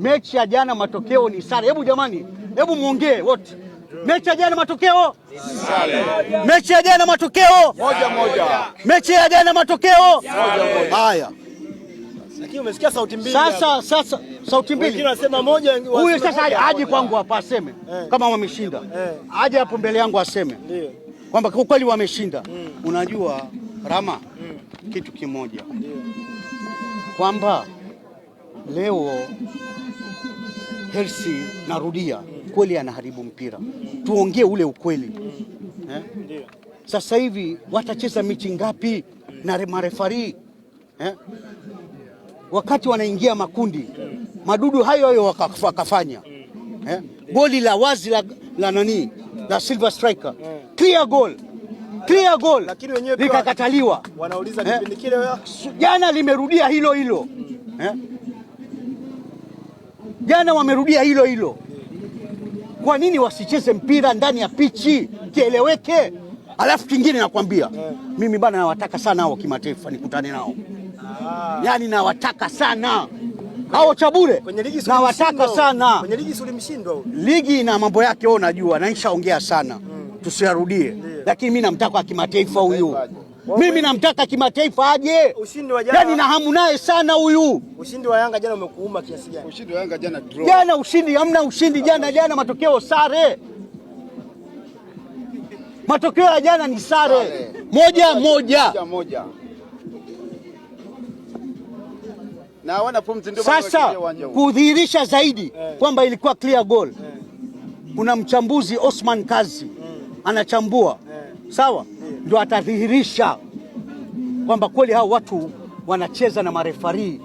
Mechi ya jana matokeo ni sare. Hebu jamani, hebu muongee wote. Mechi ya jana matokeo Sare. Mechi ya jana matokeo 1-1. Mechi ya jana matokeo 1-1. Haya. Lakini umesikia sauti mbili. Sasa sasa sauti mbili. Wengine wanasema moja, Huyu sasa aje kwangu hapa aseme kama wameshinda. Aje hapo mbele yangu aseme Ndio. kwamba kwa kweli wameshinda. Unajua Rama, kitu kimoja kwamba leo Hersi, narudia, kweli anaharibu mpira, tuongee ule ukweli eh? Sasa hivi watacheza mechi ngapi na marefari eh? Wakati wanaingia makundi madudu hayo hayo wakafanya eh? Goli la wazi la nani la Silver Striker, clear goal, clear goal, Lakini wenyewe pia likakataliwa. Wanauliza Eh? kipindi kile wewe Jana limerudia hilo hilo eh? Jana wamerudia hilo hilo. Kwa nini wasicheze mpira ndani ya pichi kieleweke? Alafu kingine nakwambia mimi bana, nawataka sana hao kimataifa nikutane nao, yaani nawataka sana hao chabure, kwenye ligi si nawataka ulimshindwa. sana. Kwenye ligi si ulimshindwa huyo. Ligi ina mambo yake, wewe unajua, na nishaongea sana, tusiyarudie, lakini mi namtaka kimataifa huyu, mimi namtaka kimataifa aje, Ushindi wa jana, yaani na hamu naye sana huyu. Ushindi wa Yanga jana umekuuma kiasi gani? Ushindi wa Yanga jana draw. Jana ushindi hamna ushindi jana, jana matokeo sare, matokeo ya jana ni sare Sare. 1-1. 1-1. Na hawana pumzi ndio maana Sasa wakiingia uwanja huu. kudhihirisha zaidi kwamba ilikuwa clear goal, kuna mchambuzi Osman Kazi anachambua, sawa, ndio atadhihirisha kwamba kweli hao watu wanacheza na marefari.